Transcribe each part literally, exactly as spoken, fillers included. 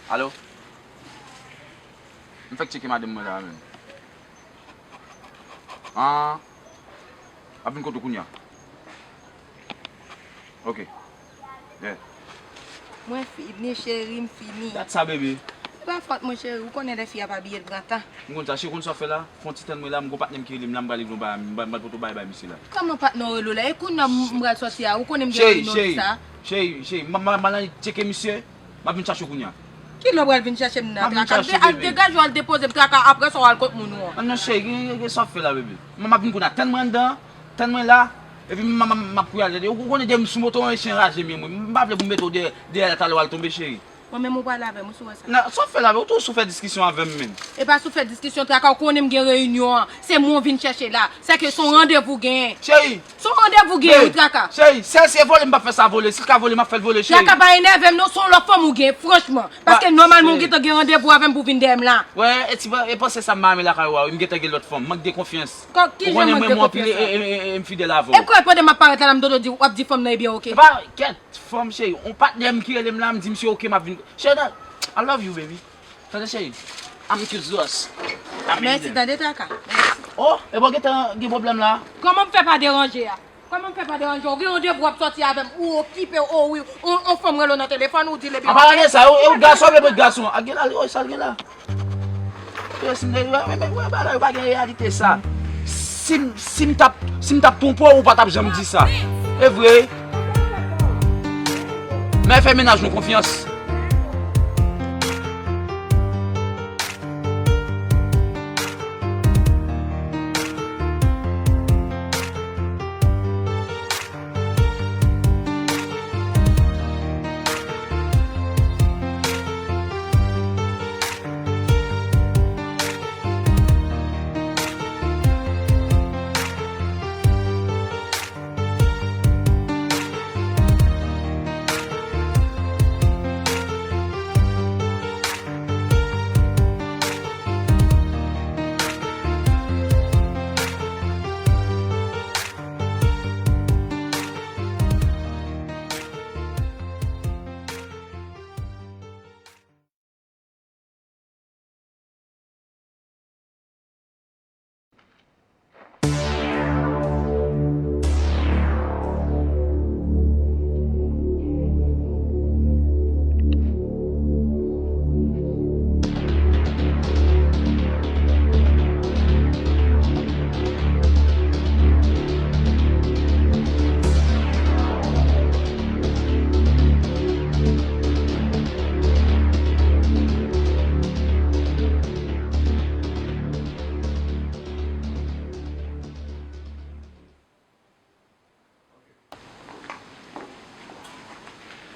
Alo? M fèk tcheke madanm mwen la a menm. Ah, m ap vin kote w kounye a. Ok. Yeah. Mwen fini, cheri, m fini. Dat sa, bebe. Se pa fòt mwen, cheri. Ou konnen lè fi a pa biye, l pran tan. M konn sa, cheri, konn sa w fè la? Fè yon ti tann mwen la, m gon patnè m ki rele m la, m pral regle yon bagay, m pral, m pral pote yon bagay bay misye la. Kòman patnè w rele w la? E kounye a m, m pral sòti a, ou konnen m gen reyinyon sa. Cheri, cheri, cheri, m, m, m al tcheke misye, m ap vin chache w kounye a. Kilè w pral vin chache m nan, Traka? M ap vin chache w, bebe. Al degaje w, al depoze m, Traka, apre sa w al kot moun ou an. Ah non, cheri, gen, gen, gen sa w ap fè la, bebe. M, m ap vin kounye a, tann mwen anndan. Tann mwen la, epi m, m, m, m ap kouri ale. Ou, ou konnen depi m sou moto an, e chen raje m ye mwen. M pa vle pou m mete w dèyè, dèyè la talè w al tonbe, cheri. Mwen menm ou pale avè m, ou sou wè sa. Nan, sa w fè la, ou toujou sou fè diskisyon avè m menm. E pa sou fè diskisyon, Traka, ou konnen m gen reyinyon an. Se mwen w vin chèche la. Sèke se yon randevou w genyen. Cheri. Se yon randevou w genyen, wi, Traka. Cheri, sèl si e vole m p ap fè sa vole. Si l ka vole, m ap fè l vole, cheri. Traka, pa enève m non, se yon lòt fanm ou genyen, franchman. Paske nòmalman ou gentan gen randevou avè m pou w vin dèyè m la. Wè, e ti, e panse sa m pa renmen lakay ou a, wi, m gentan gen lòt fanm. Mank de konfyans. Kò, ki jan mank de konfyans la? Ou konnen mwen, mwen anpil e, e, e, e, e m fidèl avè w. E kòrèk pandan m ap parèt la, la m tande w di, w ap di fanm nan, ebyen, oke. Epa, kèt, fanm, cheri. On patnè m ki rele m la, m di misye, oke, m ap vin. Cheri, I love you, baby. Tande, cheri. I'm cute, Zos. Mèsi, tande, Traka. Mèsi. Oh, epa w gentan gen pwoblèm la? Kòman m fè pa deranje a? Kòman m fè pa deranje w? Ou gen randevou w ap sòti avè m, ou okipe w, o wi, on, on fanm rele w nan telefòn, ou di l, ebyen, oke. An palan de sa, e w gason, oubyen m gason? A, gen la, li, o, sa l gen la. Yo, si m te, wè, wè, wè, wè, bagay yo pa gen reyalite sa. Si m, si m t ap, si m t ap twonpe w, ou pa t ap janm di sa. E vre. Men fè mennaj nou konfyans.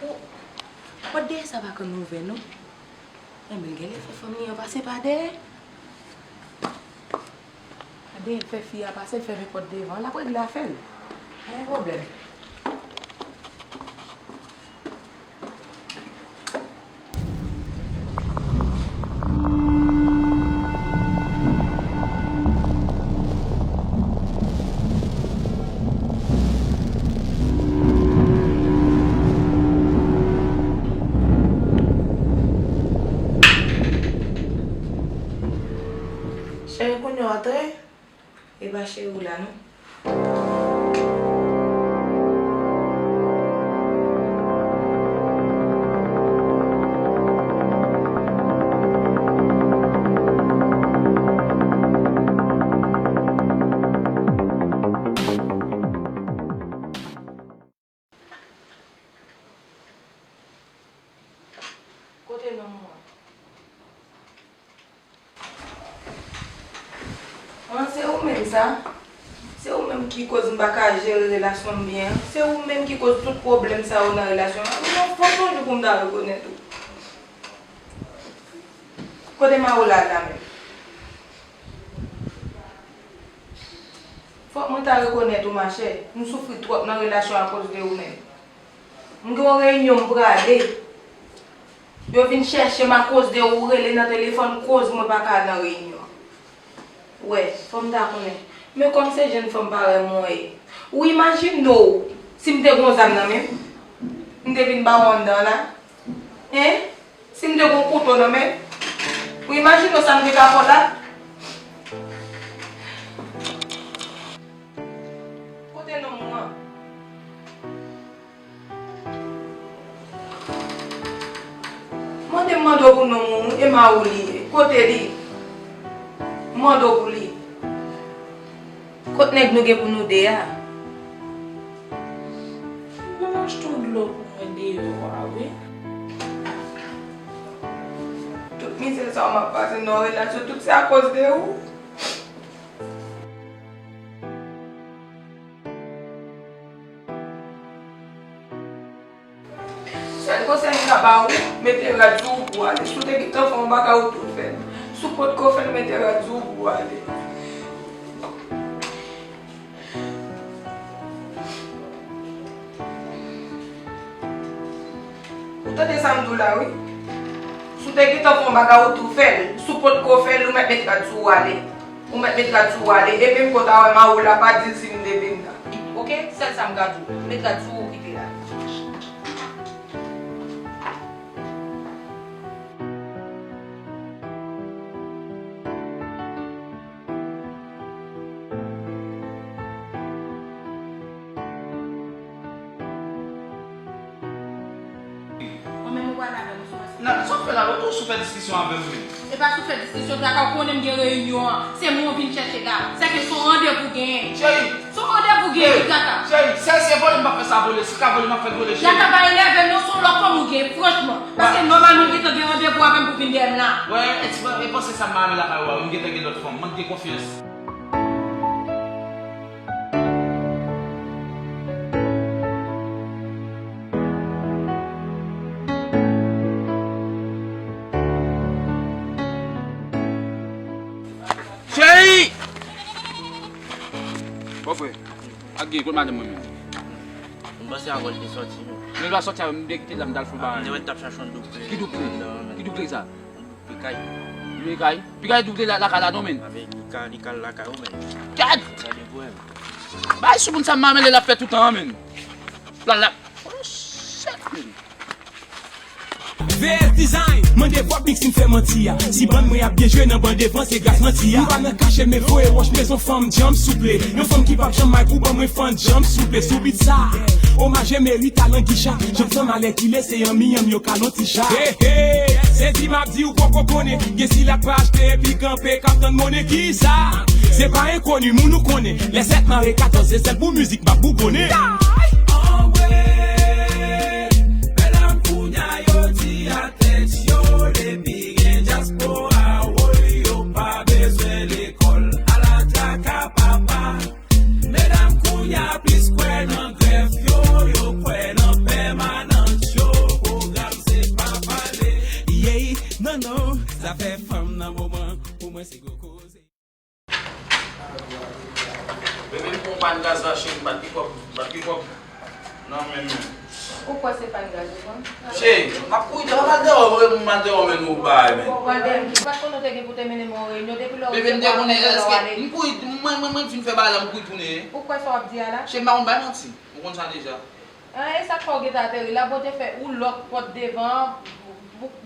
O, pòt dèyè sa pa konn ouvè non. Enben, genlè fè fanmi an pase pa dèyè. Pa dèyè l fè fi a pase, l fèmen pòt devan, l ap regle afè l. Pa gen pwoblèm. Cheri, kounye w antre? E pa cheri w la non. Kote nonm ou an? An, se ou menm sa? Se ou menm ki koz m pa ka jere relasyon m byen an? Se ou menm ki koz tout pwoblèm sa yo nan relasyon an? Non, fòk yon jou pou m ta rekonèt ou. Kote Mawola la menm? Fòk mwen ta rekonèt ou, machè. M soufri twòp nan relasyon akoz de ou menm. M gen yon reyinyon m prale. Yo vin chèche m akoz de ou, rele nan telefòn, koz mwen pa ka al nan reyinyon an. Wè, fò m ta konnen. Men kòm se jèn fanm parèy mwen ye. Ou imajine w, si m te gen yon zam nan men m, m te vin ba w anndan la? Hen? Si m te gen yon Kouto nan men. Ou imajine w sa m te ka fè w la? Kote nonm ou an? Mande m mande w pou nonm ou, e mari w li ye. Kote li? Mande w pou li. Kot nèg nou gen pou nou de a? Mwen achte yon dlo pou mwen deyò a, wi. Tout mizè sa w m ap pase nan relasyon, tout se akoz de ou. Sèl konsèy m ka ba ou, mete rad sou ou pou w ale. Si w te gentan fè yon bagay, ou tou fè l. Si w potko fè l, mete rad sou ou pou w ale. Ou tande sa m di w la, wi. Si w te gentan fè yon bagay, ou tou fè l. Si w potko fè l, ou mèt met rad sou ou ale. Ou mèt met rad sou ou ale. E menm kòt a wè mari w la, pa di l si m te vin la. Oke? Sèl sa m ka di w. Met rad sou ou kite la. Mwen menm ou pral avè m sou wè si. Nan, sa w fè la, ou tou sou fè diskisyon avè m, wi. E pa sou fè diskisyon, Traka, ou konnen m gen reyinyon an. Se mwen w vin chèche la. Sèke se yon randevou genyen. Cheri, se yon randevou genyen, wi, Traka. Cheri, sèl se vòlè m p ap fè sa vòlè. Si w ka vòlè, m ap fè l vòlè, cheri. Traka, pa enève m non, se yon lòt fanm ou gen, franchman. Paske nòmalman, ou gentan gen randevou avè m pou vin dèyè m la. Wè, e ti, e panse sa m pa renmen lakay ou a, wi, m gentan gen lòt fanm. Mwen, m gen konfyans. Cheri! Bon, frè, ak gen, kot madanm mwen menm? M panse avè l te sòti, non. Men l pa sòti avè m, m te kite l la, m t al fè yon bagay. M te wè l t ap chache yon doub. Ki doub? Ki doub sa? Pikay. Pikay? Pikay tou te la, lakay la non, men. Avè li ka, li ka lakay ou, men. Gad! Gade pou wè. Bay sou moun sa m mamele l ap fè toutan an, men. La, la. Oh, shit, men. V S Design, mande Bob Mix si m fè manti a. Si bann mwen ap byen jwe nan ban devan, se gras manti a. M pa nan kache, men voye wòch, m bezwen fanm djanm souple. Yon fanm ki p ap janm may pou ban mwen fanm djanm souple. Sou beat sa. Omaj Emery, talan Guicha. Janm sanm alèkile, se anmi anmi yo ka lonti. Hey, hey, sezi m ap di ou poko konnen. Gen sila k pa achte epi kanpe k ap tann monnen kisa. Se pa enkoni, moun ou konnen. Lè sèt mare katòz, se sèl pou mizik m ap bougonnen. Anmwe, medam kounya yo di a tèks yo, depi gen dyaspora, woy, yo pa bezwen lekòl. Ala Traka papa. Medam kounya plis kwè nan grèf yo, yo kwè nan pèmanans yo. Pwogram se pa pale. Yey, non, non, zafè fanm nan moman, pou mwen se gwo koze. Bebe, m pran pàn gaz la, cheri, m bat pi kòb, bat pi kòb. Nan men men. Ou kwè se pàn gaz ou pran? Cheri, m ap kouri dèyè w, m al dèyè w, m al dèyè w, men nou bay, men. Ou al dèyè m ki? Ou pa t konnen w te gen pou te mennen m yon reyinyon depi lè ou te pran apèl la w ale? Bebe, m te konnen, èske m kouri, mwen, mwen, mwen fin fè bagay la, m kouri tounen. Ou kwè sa w ap di a la? Cheri, m pa konn bay manti. Ou konn sa deja. Ah, e sa k fè w gentan ateri la, Bondye fè ou lòk pòt devan an,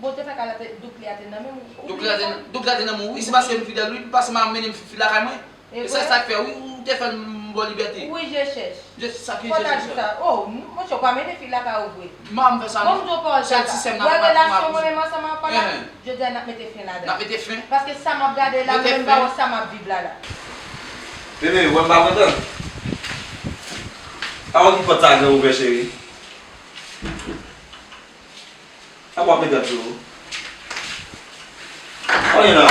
Bondye fè kal doub kle a te nan men w, ou bliye sa? Doub kle a te nan men w, wi, se paske m fidèl, wi, paske m ap mennen fi lakay mwen. E se sa k fè, wi, ou te fè m ba w libète. Wi, je chèch. Je, sa ki je chèch la? Oh, monchè, ou pa mennen fi lakay ou vre. M pa fè sa non. Bon, m di w pawòl sa. Sèl ti sè m nan. Wè relasyon mwen menm ansanm ak papa. Jodi a n ap mete fen ladan. N ap mete fen? Paske sa m ap gade la, mwen menm m pa wè sa m ap viv la la. Bebe, ou wè m pa kontan? Pa wè ki pòt sa gen ouvè, cheri? Apa w ap mete sou ou? Anyen la.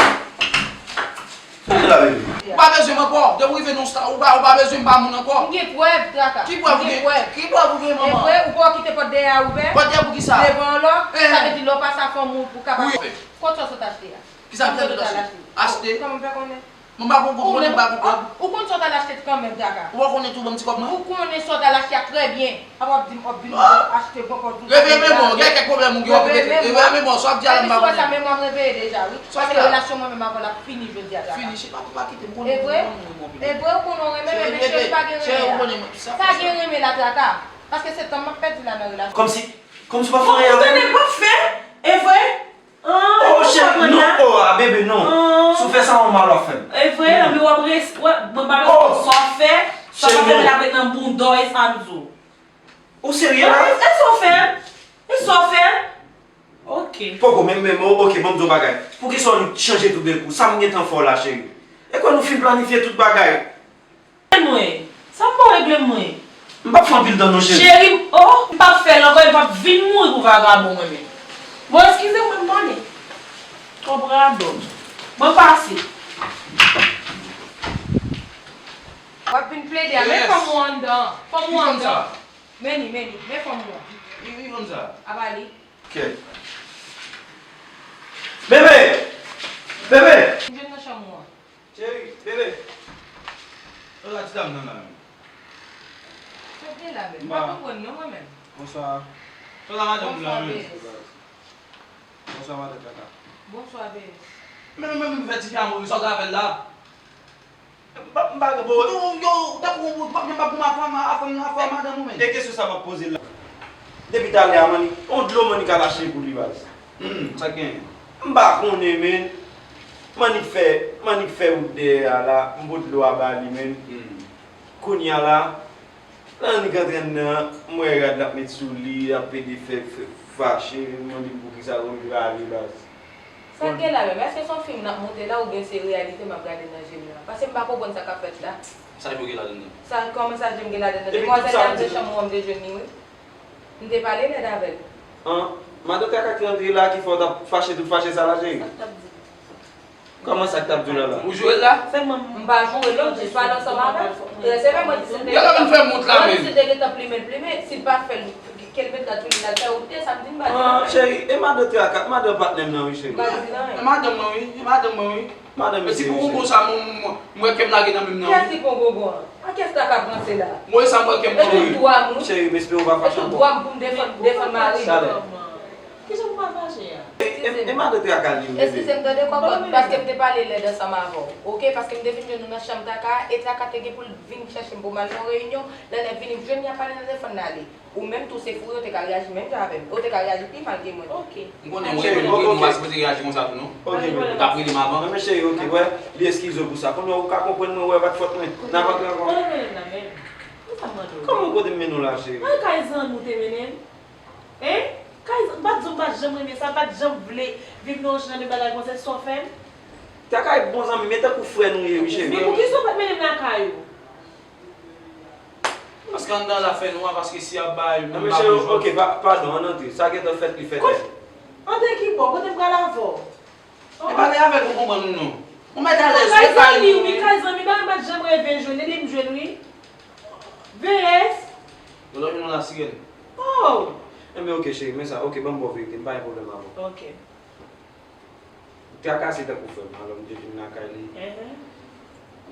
Anyen la, bebe. Ou pa bezwen m ankò. Depi w rive nan yon stad, ou pa, ou pa bezwen m pa moun ankò. M gen prèv, Traka. Ki prèv ou gen? M gen prèv. Ki prèv ou gen, manman? E vre, ou pa wè w kite pòt dèyè a ouvè? Pòt dèyè pou ki sa? Devan w la, sa vle di lè w pase ak fanm ou, ou kapab. Wi. Kot sa w sot achte a? Ki sa m sot achte? Achte? Kòman w fè konnen? Mwen pa konprann, mwen pa konprann. Ou konn sa w t al achte kanmenm, Traka? Ou pa konnen tou ban m ti kòb mwen? Ou konnen sa w t al achte a trè byen. Apa w ap di m, w ap vin achte bon kòb tou. Reveye memwa w, gen kèk pwoblèm ou gen, w ap repete. Reveye memwa w, sa w ap di a la m pa konnen. Epi si w wè sa, memwa m reveye deja, wi. Paske relasyon mwen menm avè w la fini jodi a, Traka. Fini, cheri, pa, pa kite m konnen. E vre? E vre, ou konnen w renmen, men cheri, pa gen renmen la. Pa gen renmen la, Traka. Paske se tan m ap pèdi la nan relasyon. Kòmsi, kòmsi w pa fè anyen avè m. Ou konnen m p ap fè, e vre? An, Pale w ap fè m. E vre, anpi w ap res-, w ap, mwen pa bezwen sa w fè, sa w pa fè, mwen ap ret nan bounda w, e sa m di w. Ou serye la? E sa w fè? E sa w fè? Ok. Poko, men, men, men, ok, ban m di w bagay. Poukisa w chanje toudenkou? Sa m gentan fè w la, cheri? E kwè nou fin planifye tout bagay. Mwen. Sa m pa regle mwen. M p ap fè anpil tan non, cheri. Cheri, oh, m p ap fè l ankò, e m p ap vin mouri pou vagabon mwen menm. Bon, eskize mwen, m ale. Twòp radòt. Mwen pase. W ap vin plede a, men fanm ou anndan. Fanm ou anndan. Men li, men li, men fanm ou an. Li, li konn sa. Apa li. Kèt. Bebe! Bebe! M jwenn nan chanm ou an. Cheri, bebe. Sa la ti dam nan la menm? Sa gen la menm? M pa konprann non mwen menm. Bonswa. Sa la madanm ou la menm? Bonswa, madan Kaka. Bonswa, bebe. Men nou menm nou fè tifi a mouri, sa w ka fè l la? M pa, m pa gen bon. Yo, yo, tankou w p ap janm pa pou m afè, afè, afè madanm ou menm. E kesyon sa m ap poze l la. Depi talè a, mannik, on dlo mannik al achte pou li, baz. Hmm, sa k genyen? M pa konnen, men. Mannik fè, mannik fè wout dèyè a la, m pot dlo a ba li, men. Hmm. Kounye a la, Nan annik antrenn nan, m wè rad l ap met sou li, l ap pede fè, fè fache, m mande m poukisa, konn prale baz. Sa k gen la menm? Èske se yon fim n ap monte la oubyen se reyalite m ap gade nan je m la? Paske m pa konprann sa k ap fèt la. Sa je w gen ladann nan? Sa, kòman sa je m gen ladann nan? Demwazèl la, m te chanm ou an, m te jwenn li, wi. M te pale nèt avè l. An, madan Kaka ki rantre la, ki fè w t ap fache tout fache sa la, cheri? Sa k t ap di? Kòman sa k t ap di w la la? Ou joure l la? Sèlman m pa joure l non, m jis pale ansanm avè l. Rès se pa mwen di se te. Yo la vin fè mont la menm. Mwen di se te gentan plimen l plimen, si l pa fè l, ke l met gad sou li l al fè wout li, sa m di m pa di anyen. Cheri, e madan Traka, madan patnè m nan wi cheri. M pa di anyen. E madanm mwen wi, e madanm mwen wi. Madanm misye wi cheri. E ti pongongon sa mwen, mwen, mwen wè kè m lage nan men m nan wi. Kiyès ti pongongon an? A kiyès Traka ap ranse la? Mwen sa m wè kè m pran wi. E tout dwa m wi. Cheri, m espere w pa fache ankò. E tout dwa m pou m defann, defann mari m. Salè. Kijan pou pa fache a? E, e, e madan Traka li menm. Eskize m tande kòkòt, paske m te pale lèd ansanm avè w, oke? Paske m te vin jwenn ou nan chanm Traka, e Traka te gen pou l vin chèche m pou m al nan yon reyinyon, lè l vini m jwenn li ap pale nan telefòn nan ale. Ou menm tou se fou, ou te ka reyaji menm jan avè m. Ou te ka reyaji pi mal ke mwen. Oke. M konnen mwen, mwen, mwen pa sipoze reyaji konsa tou non. Oke, men. Ou t ap rele m avan. Non, men cheri, oke, wè, li eskize w pou sa. Kounye a ou ka konprann mwen, wè, pa t fòt mwen. N ap antre ankò. Kote mennen m nan menm? Kisa m mande w? Kòman w kote m mennen w la, cheri? An kay zanmi w te mennen m. Hein? Kay, m pa t di w m pa t janm renmen sa, m pa t janm vle viv nan yon jan de bagay konsa, se sa w fè m? Traka e bon zanmi, men tankou frè nou ye wi cheri. Men poukisa w pa t mennen m lakay ou? Paske anndan la fè nwa, paske si y ap bay, m pa konn jwe. Non, men cheri, oke, pa, padon, ann antre. Sa gentan fèt, li fèt. Antre ki bò? Kote m pral avè w? E pale avè l pou konprann ou non. Ou mèt alèz, se kay ou wi. Kay zanmi, bagay m pa t janm reve jwenn, e li m jwenn wi. V S. Yo lòt jounen la sirèn. Oh! Enben, oke, cheri, men sa. Oke, ban m ba w verite, m pa gen pwoblèm avè w. Oke. Ou trakase tankou frè m, alò m te vin lakay li. Enhen.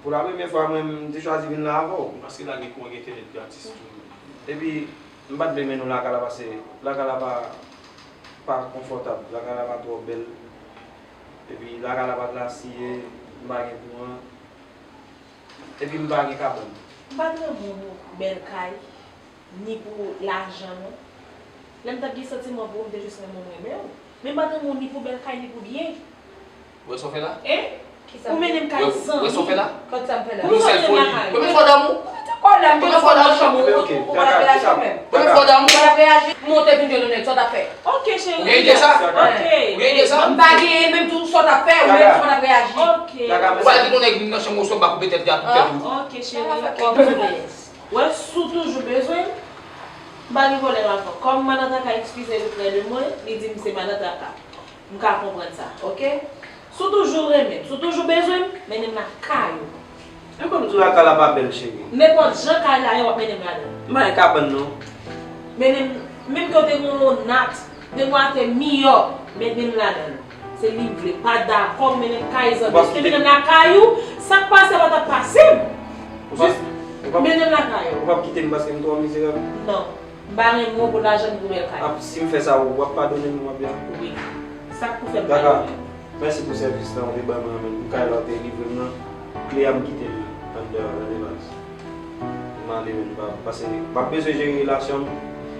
Pou la premyè fwa, mwen, m te chwazi vin la avè w. Paske la gen kouran, gen entènèt gratis tou. Epi, m pa t vle mennen w lakay la, paske lakay la pa, pa konfòtab, lakay la pa twò bèl. Epi, lakay la pa glasiye, m pa gen kouran. Epi m pa gen kabann. M pa t renmen w pou bèl kay, ni pou lajan non. Lè m t ap gen santiman pou ou, m te jis renmen w renmen w. Men m pa t renmen w ni pou bèl kay, ni pou byen. Ou wè sa w fè la? Hein? Ou mennen m kay zanmi. Ou wè sa w fè la? Kòt sa m fè la? Pou yon sèl foli. Konbyen fwa w dòmi? Kòt la m te nan chanm ou, ou pa t ap reyaji menm. Konbyen fwa w dòmi? Ou pa t ap reyaji. Monte vin jwenn yon nèg, sa w t ap fè? Ok, cheri. Ou gen ide sa? Ok. Ou gen ide sa? M pa genyen menm tou sa w t ap fè, ou menm tou pa t ap reyaji. Ok. Ou pa kite yon nèg vin nan chanm ou, sot ba koupe tèt li a tout tèt ou. Ok, cheri. Wè, si w toujou bezwen m, m pa gen pwoblèm avè w. Kòm madan Traka eskize l oprè de mwen, li di m se madan Traka. M ka konprann sa, ok? Si w toujou renmen m, si w toujou bezwen m, mennen m lakay ou. E kòm di w lakay la pa bèl, cheri. Nenpòt jan kay la ye, w ap mennen m ladan l. M pa gen kabann, non. Mennen m, menm ke w te gen yon nat, de mwa te miyò, mennen m ladan l. Se li m vle, m pa dakò, mennen m kay zanmi. Eske mennen m lakay ou, sa k pase a pa t ap pase m. Jis mennen m lakay ou. Ou p ap kite m paske m twò mizerab? Non. M pa renmen w pou lajan ni pou bèl kay. Ap, si m fè sa, w ap padone m, w ap byen? Wi. Sa k pou fè m padone w? Mèsi pou sèvis la w te ban mwen an, men m kay la w te livre m nan. Kle a m kite l anndan an, tande baz. M ale, men m pa, paske m ap bezwen jere relasyon m.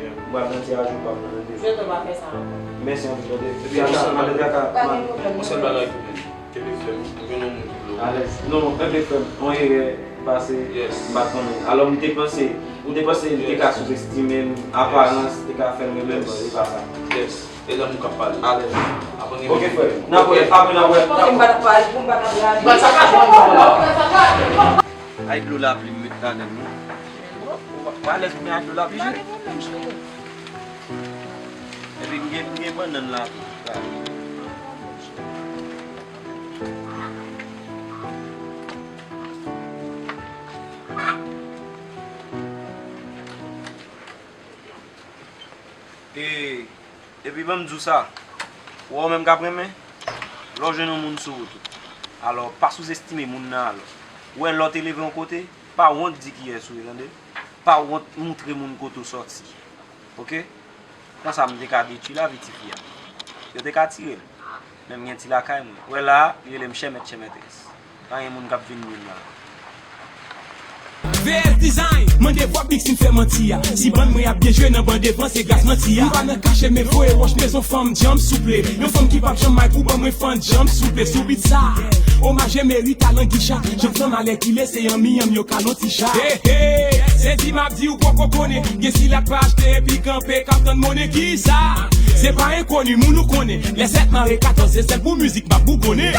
M pral nan ti ajou pa m nan, tande. Jodi a pa fè sa ankò. Mèsi anpil, tande. Epi, madan Traka, yon sèl bagay pou mwen. Telefòn, ou jwenn yon moun ki vle w Alèz. Non, enben frè m, yon erè pase, m pa t konnen. Alò, m te panse, m te panse li te ka souzestime m, aparans te ka fè l renmen m, e pa sa. E lè moun k ap pale. Alèz. Apre gen... Ok, frè. N ap wè, apre n ap wè. Panse m pa t ap pale, pou m pa t ap lage. Ay, dlo lapli m met ladan l, non. Ou alèz pou m met ak dlo lapli, cheri? Epi m gen, m gen bannann la tou. E, epi ban m di w sa, ou wè ou menm k ap renmen, lè w jwenn yon moun sou wout ou, alò, pa souzestime moun nan alò. Ou wè lè w te leve yon kote, pa wont di kiyès ou ye, tande? Pa wont moutre moun kote w sòti. Ok? Konsa m te ka detwi lavi tifi a. Yo te ka tire l. Men m gen ti lakay mwen. Ou wè la a, li rele m chè mèt chè mètrès. Pa gen moun k ap vin di m la. V S Design, mande vwa big si m fè manti a. Si bann mwen ap byen jwe nan ban devan, se gras manti a. M pa nan kache men voye wòch bezwen fanm djanm souple. Yon fanm ki p ap janm may pou ban mwen fann djanm souple. Sou bit sa, omaj Emery talan gicha. Janm fanm alèkile, se yon miyanm yo kalon ti cha. Hey, hey, se di m ap di ou poko konnen. Gen sila k pa achte epi kanpe k ap tann monnen kisa. Se pa enkoni moun ou konnen. Lè sèt mare katòz se sèl pou mizik m ap bougonnen.